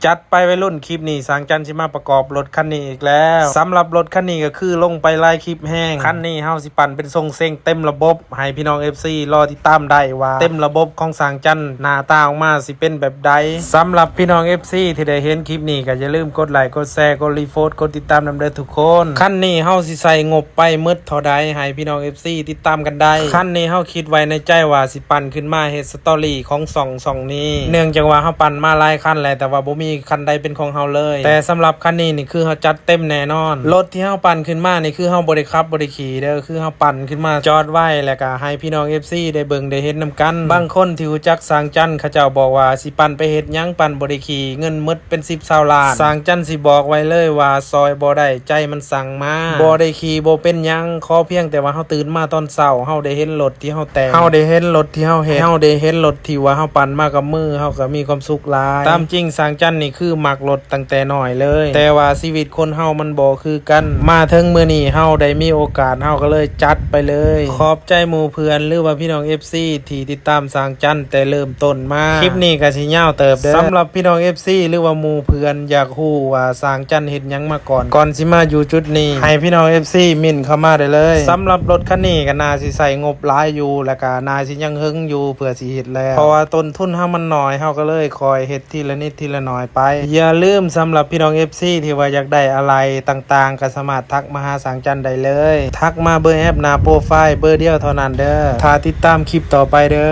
ຈັດໄປໄວລຸ້ນ ຄລິບນີ້ຊ່າງຈັນຊິມາປະກອບລົດຄັນນີ້ອີກແລ້ວ. ສຳລັບລົດຄັນນີ້ກໍຄືລົງໄປຫຼາຍຄລິບແຮງ. ຄັນນີ້ເຮົາຊິປັ່ນເປັນຊົງເຊັງເຕັມລະບົບ ໃຫ້ພີ່ນ້ອງເອັຟຊີລໍຕິດຕາມໄດ້ວ່າເຕັມລະບົບຂອງຊ່າງຈັນໜ້າຕາອອກມາຊິເປັນແບບໃດ. ສຳລັບພີ່ນ້ອງເອັຟຊີທີ່ໄດ້ເຫັນຄລິບນີ້ ກໍຢ່າລືມກົດໄລ ກົດແຊ ກົດຣີໂພດ ກົດຕິດຕາມນຳເດີທຸກຄົນ. ຄັນນີ້ເຮົາຊິໃສ່ງົບໄປໝົດເທົ່າໃດ ໃຫ້ພີ່ນ້ອງເອັຟຊີຕິດຕາມກັນໄດ້. ຄັນນີ້ເຮົາຄິດໄວ້ໃນໃຈວ່າຊິປັ່ນຂຶ້ນມາເຮັດສະຕໍຣີຂອງຊ່ອງ ຊ່ອງນີ້ ເນື່ອງຈາກວ່າເຮົາປັ່ນມາຫຼາຍຄັນແລ້ວ ແຕ່ວ່າບໍ່ມີຄັນໃດເປັນຂອງເຮົາເລີຍ. ແຕ່ສຳລັບຄັນນີ້ນີ້ຄືເຮົາຈັດເຕັມແນ່ນອນ. ລົດທີ່ເຮົາປັ່ນຂຶ້ນມານີ້ຄືເຮົາບໍ່ໄດ້ຂັບ ບໍ່ໄດ້ຂີ່ເດີ ຄືເຮົາປັ່ນຂຶ້ນມາຈອດໄວ້ ແລ້ວກໍໃຫ້ພີ່ນ້ອງເອັຟຊີໄດ້ເບິ່ງໄດ້ເຫັນນຳກັນ. ບາງຄົນທີ່ຮູ້ຈັກຊ່າງຈັນ ເຂົາເຈົ້າບອກວ່າ ຊິປັ່ນໄປເຮັດຫຍັງ ປັ່ນບໍ່ໄດ້ຂີ່ ເງິນໝົດເປັນສິບຊາວລ້ານ. ຊ່າງຈັນຊິບອກໄວ້ເລີຍວ່າຊ່ອຍບໍ່ໄດ້ ໃຈມັນສັ່ງມາ. ບໍ່ໄດ້ຂີ່ບໍ່ເປັນຫຍັງ ຂໍພຽງແຕ່ວ່າເຮົາຕື່ນມາຕອນເຊົ້າ ເຮົາໄດ້ເຫັນລົດທີ່ເຮົາແຕ່ງ ເຮົາໄດ້ເຫັນລົດທີ່ເຮົາເຮັດ ເຮົາໄດ້ເຫັນລົດທີ່ວ່າເຮົາປັ່ນມາກັບມື ເຮົາກໍມີຄວາມສຸກຫຼາຍ. ຕາມຈິງຊ່າງຈັນນີ້ຄືມັກລົດຕັ້ງແຕ່ນ້ອຍເລີຍ ແຕ່ວ່າຊີວິດຄົນເຮົາມັນບໍ່ຄືກັນ. ມາເຖິງມື້ນີ້ເຮົາໄດ້ມີໂອກາດ ເຮົາກໍເລີຍຈັດໄປເລີຍ. ຂອບໃຈໝູ່ເພື່ອນ ຫຼືວ່າພີ່ນ້ອງເອັຟຊີທີ່ຕິດຕາມຊ່າງຈັນແຕ່ເລີ່ມຕົ້ນມາ. ຄລິບນີ້ກໍຊິຍາວເຕີບເດີ. ສຳລັບພີ່ນ້ອງເອັຟຊີ ຫຼືວ່າໝູ່ເພື່ອນຢາກຮູ້ວ່າຊ່າງຈັນເຮັດຫຍັງມາກ່ອນ ກ່ອນຊິມາຢູ່ຈຸດນີ້ ໃຫ້ພີ່ນ້ອງເອັຟຊີເມັ້ນເຂົ້າມາໄດ້ເລີຍ. ສຳລັບລົດຄັນນີ້ກໍໜ້າຊິໃຊ້ງົບຫຼາຍຢູ່ ແລ້ວກໍໜ້າຊິຍັງເຫິງຢູ່ເພື່ອຊິເຮັດແລ້ວ ເພາະວ່າຕົ້ນທຶນເຮົາມັນໜ້ອຍ ເຮົາກໍເລີຍຄ່ອຍເຮັດ ທີລະນິດທີລະໜ້ອຍໄປ. ຢ່າລືມ ສຳລັບພີ່ນ້ອງເອັຟຊີທີ່ວ່າຢາກໄດ້ອາໄຫຼ່ຕ່າງໆ ກໍສາມາດທັກມາຫາຊ່າງຈັນໄດ້ເລີຍ. ທັກມາເບີແອັບໜ້າໂປຣໄຟລ໌ ເບີດຽວເທົ່ານັ້ນເດີ. ຖ້າຕິດຕາມຄລິບຕໍ່ໄປເດີ.